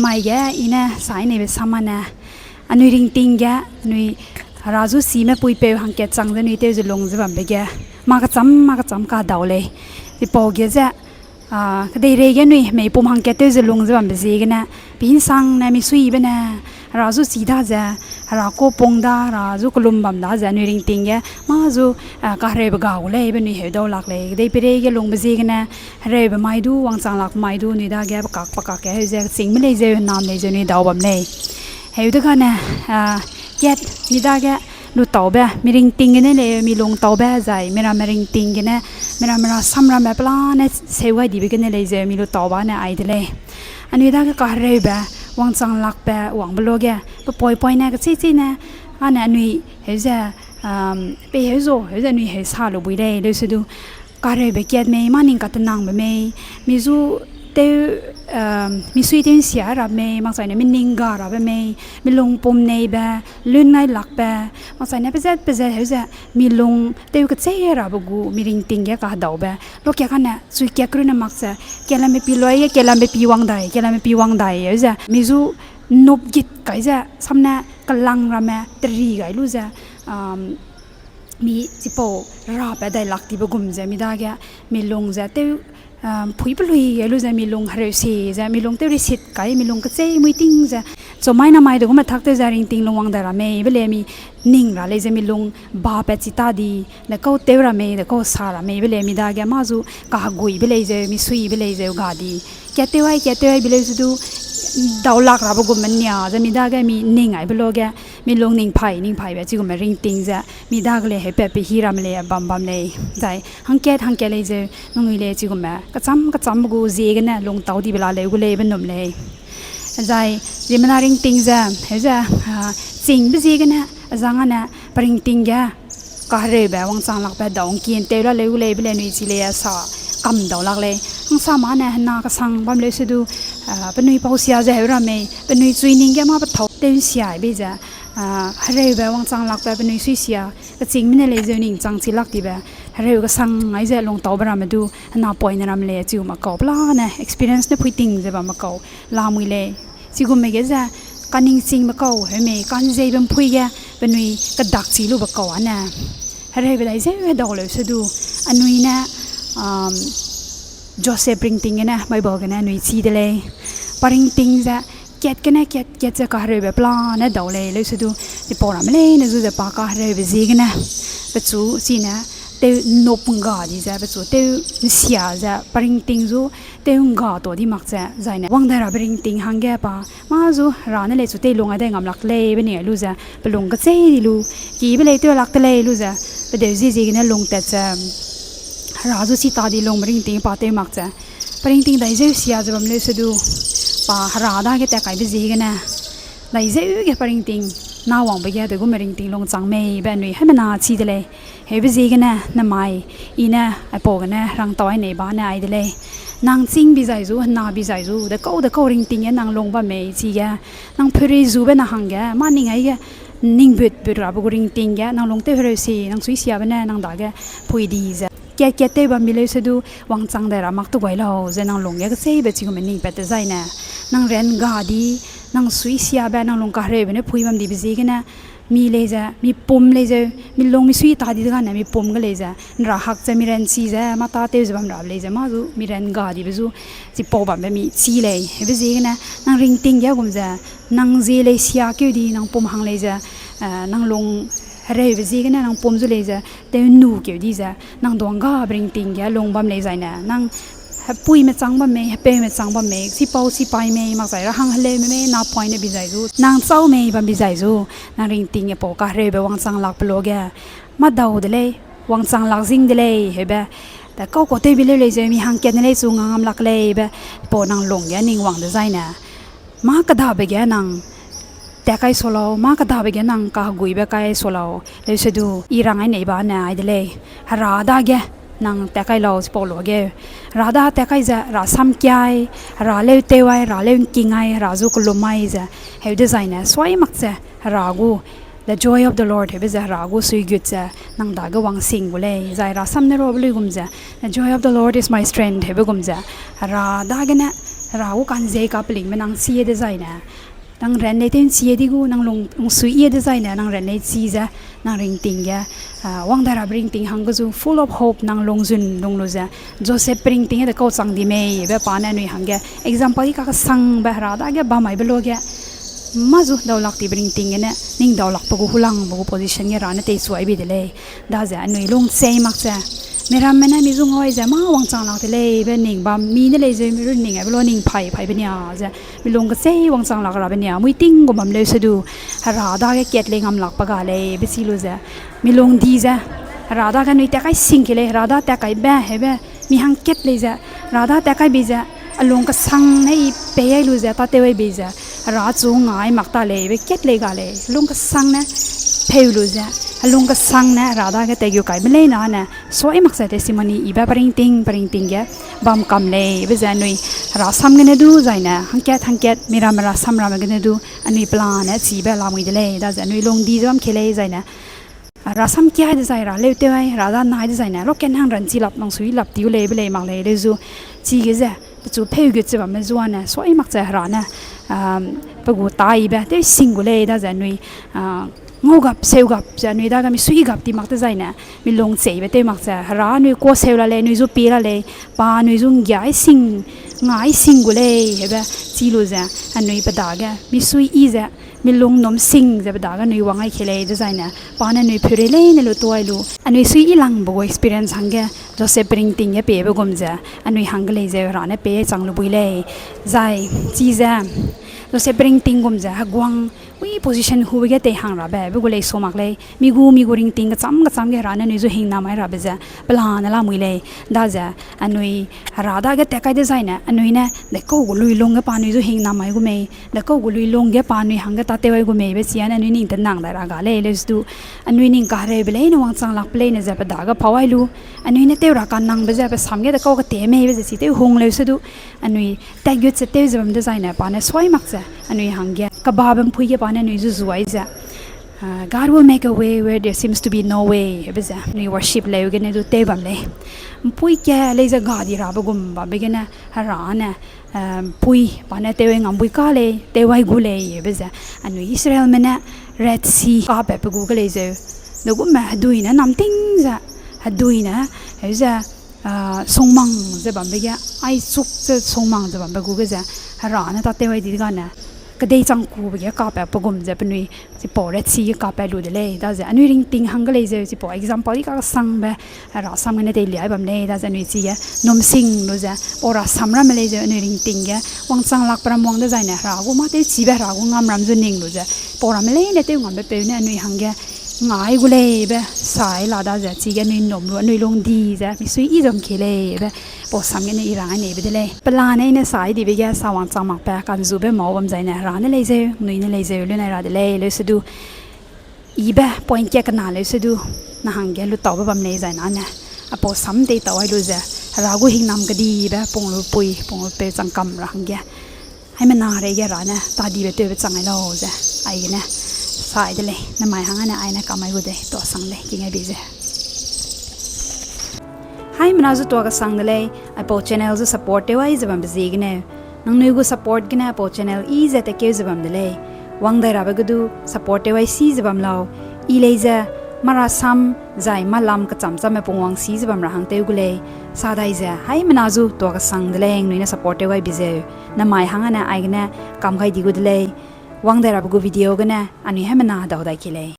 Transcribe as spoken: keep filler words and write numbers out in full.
Mai ge i ne sai neibe samane, anui ringting ge, anui Hera zu sime puipeu hangkat chang ze anui tew ze lung ze bambe ge, mâ kecham mâ kecham kadau lei. Chipau ge ze, kedeirei ge anui meipum hangkat tew ze lung ze bambe ziegene, pinsang ne misuibe ne, Hera zu si da ze, Hera ku pung da, Hera zu kelum bam da ze anui ringting ge mâ zu kahereube ga gu lei be anui heu dau lak lei. Kedei peirei ge lungbe ziegene, hereube mai du, wangchang lak mai du, anui dage pekak pekak ge heu ze kechîngme lei zeu, hênam lei zeu anui dau bam lei. Heu degane, kat mi dage lutaube, mi ringting gene lei, mi lungtaube zai, mi ramme ringting gene, mi ramme rasam ramme pelane seu gai dibe gene lei zeu, mi lutaube ne ai de lei. Anui dage kahereube, wangchang lakbe, wangbe luage, pe poipoine, kecheîcheîne, ane anui, heu ze, pei heu zu, heu ze anui heu sa lu bui lei, leusedu, kahereube kat mei, mâ ning katenangbe mei, mi zu tew, misui tew nsia rabe mei, makchaine mi ning ga rabe mei, mi lungpum neibe, lun ngai lakbe, makchaine pezat pezat heu ze, mi lung tew kecheî rabe gu, mi ringting ge kahdaube. Luakia kane, chui kat kerune mak ze, kelambe pi luai ge, kelambe pi wang dai, kelambe pi wang dai, heu ze, mi zu nupgit kai ze, samne kelang ramme, teri gai lu ze, mi chipau rabe dai lak dibe gum ze, mi dage, mi lung ze, tew, phuî pelui gai lu ze, mi lung hereusi ze, mi lung tew risit kai, mi lung kecheî mui ting ze, chumai namai de gume tak tew ze ringting lung wang dai ra mei, be lei mi ning ra lei ze mi lung bapat chi ta di, dekau tew ra mei, dekau sa ra mei, be lei mi dage mâ zu kaheguibe lei zeu, misuibe lei zeu ga di. Kat tew ai, kat tew ai be leusedu, dau lak rabe gumme nia ze mi dage mi ning aibe luage, mi lung ningphai, ningphaibe chigumme ringting ze, mi dage lei heupat pe hî ramme lei, bam bam lei. Zai, hangkat, hangkat lei zeu, nangnui lei chigumme, kecham, kechambe gu ziegene lungtau dibe la leu gu lei be num lei. Zai, ziemmena ringting ze, heu ze, chîngbe ziegene, azang ane, pe ringting ge, kahereube, wangchang lakbe, dau ngkien tew la leu gu lei be lei anui chi lei sa, kam dau lak lei. Hangsa mâ ne hena kesang bam leusedu, penui pau sia ze heu ra mei, penui chui ning ge mâ pethâu tew nsia bei ze, hereube, wangchang lakbe, penui suisia, kechîngme ne lei zeu ning chang chi lak dibe, hereu kesang ai ze lungtaube ramme du, hena poine ramme lei, chigumme kau pelane, experience ne phuiting ze bamme kau, lamui lei. Chigumme ge ze, kaningchingbe kau, heu mei, ka'nzeibe mpui ge, penui kedakchi lube kau ane. Hereube dai zeu hedau leusedu, anui ne, Joseph ringting gene, Bible gene anui chi de lei. Pa ringting ze, kat gene, kat, kat ze kahereube pelane dau lei, leusedu, chipau ramme leine zu ze pa kahereube ziegene, pechu chine, tew nop ngga di ze, pechu tew nsia ze, pa ringting zu, tew ngga ta di mak ze, zaine, wang dai rabe ringting hangge pa, mâ zu, Hera ne lei chu teilung ai dai ngam lak lei, be ning ai lu ze, pe lung kecheî di lu, kibe lei tew lak de lei lu ze, pedeu zie ziegene lungtat ze, Hera zu chi ta di lungbe ringting pa tew mak ze, pa ringting dai zeu sia ze bam leusedu, pa Hera dage tat kaibe ziegene, dai zeu ge pa ringting, na wangbe ge de gume ringting lungchang mei be anui haimena chi de lei. Heube ziegene, namai, i ne, aipau gene, rangtau ai nei ba ne ai de lei. Nang chîng bi zai zu, hena bi zai zu, dekau, dekau ringting ge nang lung bam mei chige, nang pherei zube na hangge, mâ ning aige, ning but, but rabe gu ringting ge, nang lung tew hereusi, nang suisiabe ne, nang dage, phui di ze. Kat, kat tew bam bi leusedu, wangchang dai ra mak tu gai lau, ze nang lung ge kecheîbe chigume ning pat dezaine. Nang ran ga di, nang suisiabe, nang lung kahereube ne phui bam dibe ziegene, mi lei ze, mi pum lei ze, mi lung mi sui ta di degane, mi pum ge lei ze, nra hak ze mi ran chi ze, mâ tâtew ze bam rabe lei ze, mâ zu, mi ran ga dibe zu, chipau bambe mi chi lei, heube ziegene, nang ringting ge gum ze, nang zie lei siakeu di, nang pum hang lei ze, nang lung hereube ziegene, nang pum zu lei ze, tew nu keu di ze, nang duanggabe ringting ge lung bam lei zaine, nang hepuime chang bam mei, hepeume chang bam mei, chipau chipai mei, makchai ra hang heleume mei, napoine bi zai zu, nang châu mei bam bi zai zu, nang ringting ge pau kahereube wangchang lakbe luage, mâdau de lei, wangchang lak zing de lei, heube, dekau kau tew bi leu lei ze, mi hangkat ne lei chu nga ngam lak lei be, pau nang lung ge ning wang dezaine. Mâ kedabe ge nang tat kai sa lau, mâ kedabe ge nang kaheguibe kai sa lau, leusedu, i rang ai nei ba ne ai de lei. Hera dage nang tat kai lau, chipau luage. Hera da tat kai ze, Hera sam kiai, Hera leu tew ai, Hera leu ngking ai, Hera zu kelum ai ze, heu dezaine, suai mak ze, Hera gu, the joy of the Lord, heube ze Hera gu suigut ze, nang dage wangsing gu lei, zai Hera sam ne rabe luigum ze, the joy of the Lord is my strength, heube gum ze, Hera dagene, Hera gu ka'nzei kapelingbe nang chie dezaine, nang ran lei tew nchie di gu, nang lung, lungsui ie dezaine, nang ran lei chi ze, nang ringting ge, ah, wang dai rabe ringting hangge zu full of hope nang lungzun lung lu ze, Josepbe ringting ge dekau chang di mei be pa ne anui hangge example i kakesangbe Hera dage bam maibe luage, mâ zu daulak tibe ringting gene, ning daulakbe gu hulangbe gu position ge Hera ne teichu ai bei de lei. Daze anui lung chei mak ze, miramme ne mi zu ngau ai ze mâ wangchang lak de lei be ning bam mi ne lei ze mi running aibe lu ning phai phaibe nia ze, mi lung kechei wangchang lak rabe nia, mui ting gu bam leu se du, Hera dage kat lei ngam lakbe ga lei be chi lu ze, mi lung di ze, Hera dage anui tat kai sing ke lei, Hera da tat kaibe, hebe, mi hangkat lei ze, Hera da tat kai bei ze, a lung kesang ne i pei ai lu ze, tâtew ai bei ze, Hera chu ngai mak ta lei be kat lei ga lei, lung kesang ne pheu lu ze, a lung kesang ne Hera dage tat gu kaibe leine ne, suai mak ze testimony ibe peringting, peringting ge, bam kam lei be ze anui, Hera sam gene du zaine, hangkat, hangkat, miramme Hera sam ramme gene du, anui pelane chibe lamui de lei, daze anui lung di ze bam ke lei zaine, Hera sam kia dezai Hera leu tew ai, Hera da nai dezaine, loken hang ranchi lap nang sui lap tiu lei be lei mak lei leu zu, chige ze, pechu pheu gut ze bamme zuane, suai mak ze Hera ne, um, pe gu taibe, tew sing gu lei daze anui, ah, ngau gap, seu gap ze anui dage mi sui gap ti mak dezaine, mi lung cheibe tew mak ze, Hera anui kuâ seu la lei, anui zu pie la lei, pa anui zu nggiai sing, ngai sing gu lei, hebe, chi lu ze, anui pe dage, mi sui i ze, mi lung num sing ze pe dage anui wang ai ke lei dezaine, pa ne anui pheurei leine lu tuai lu, anui sui i langbe gu experience hangge, Josepbe ringting ge pebe gum ze, anui hangge lei zeu Hera ne pei chang lu bui lei, zai, chi ze, Josepbe ringting gum ze, heguang, ui position hube ge tei hang rabe, be gu lei su mak lei, mi gu, mi gu ringting kecham kecham ge Hera ne anui zu hingnam ai rabe ze, pelane lamui lei, daze, anui, Hera dage tat kai dezaine, anui ne, dekau gu luilung ge pa anui zu hingnam ai gu mei, dekau gu luilung ge pa anui hangge tâtew ai gu mei be chia ne anui ning tenang dai ra ga lei leu se du, anui ning kahereube leine wangchang lakbe leine ze pe dage phau ai lu, anui ne tew ra kanangbe ze pe sam ge dekau kete mei be ze chi tew hung leu se du, anui tat gut ze tew ze bam dezaine pa ne suai mak ze, anui hangge, kebabe mpui ge pa ne anui zu zuai ze, ah, God will make a way where there seems to be no way, be ze, anui worship leu gene du tew bam lei. Mpui ke lei ze ga di rabe gum bambe gene, Hera ne, ah, mpui pa ne tew ai ngam bui ka lei, tew ai gu lei, be ze, anui Israelme ne Red Sea kapat pe gu ge lei zeu. Degume hedui ne namting ze, hedui ne, heu ze, ah, sungmang ze bambe ge, ai chuk ze sungmang ze bambe gu ge ze, Hera ne tâtew ai di gane, kedei changkube ge kapat pe gum ze penui, chipau Red Sea ge kapat lu de lei, daze anui ringting hangge lei zeu, chipau example i kakesangbe, Hera sam gene teilia bam lei, daze anui chige, num sing lu ze, pau Hera sam ramme lei zeu, anui ringting ge, wangchang lakbe ram wang dezaine, Hera gu mâ tewchibe, Hera gu ngamram zu ning lu ze, pau ramme leine tew ngambe peu ne anui hangge, ngai gu lei be, sai la daze, chige anui num lu, anui lung di ze, mi sui i zam ke lei be, pau sam gene i rang ai neibe de lei. Pelane i ne sai dibe ge, sa wangchang makbe, kanzube mau bam zaine, Hera ne lei zeu, nui ne lei zeu, lu nai ra de lei, leu se du, ibe point ke kena leu se du, na hangge lutaube bam lei zai nane, apau sam tei tau ai lu ze, Hera gu hingnam kedibe pung lu pui, pung lu peu chang kam ra hangge, haimena reige Hera ne tadibe tewbe chang ai lau ze, aigene sai de lei, namai hang ane aine kam ai gu dei, tuasang lei, kingai bi ze. Haimena zu tuakesang de lei, aipau channel zu support tew ai ze bambe ziegeneu. Nangnui gu support gene aipau channel i ze tekeu ze bam de lei. Wang dai rabe ge du support tew ai si ze bam lau. I lei ze, mara sam, zai malam kecham chamme pungwang si ze bam ra hang tew gu lei. Sa dai ze, haimena zu tuakesang de lei, nangnui ne support tew ai bi zeu. Namai hang ane aigene kam gai di gu de lei. Wang dai rabe gu video gene, anui haimena dau dai ki lei.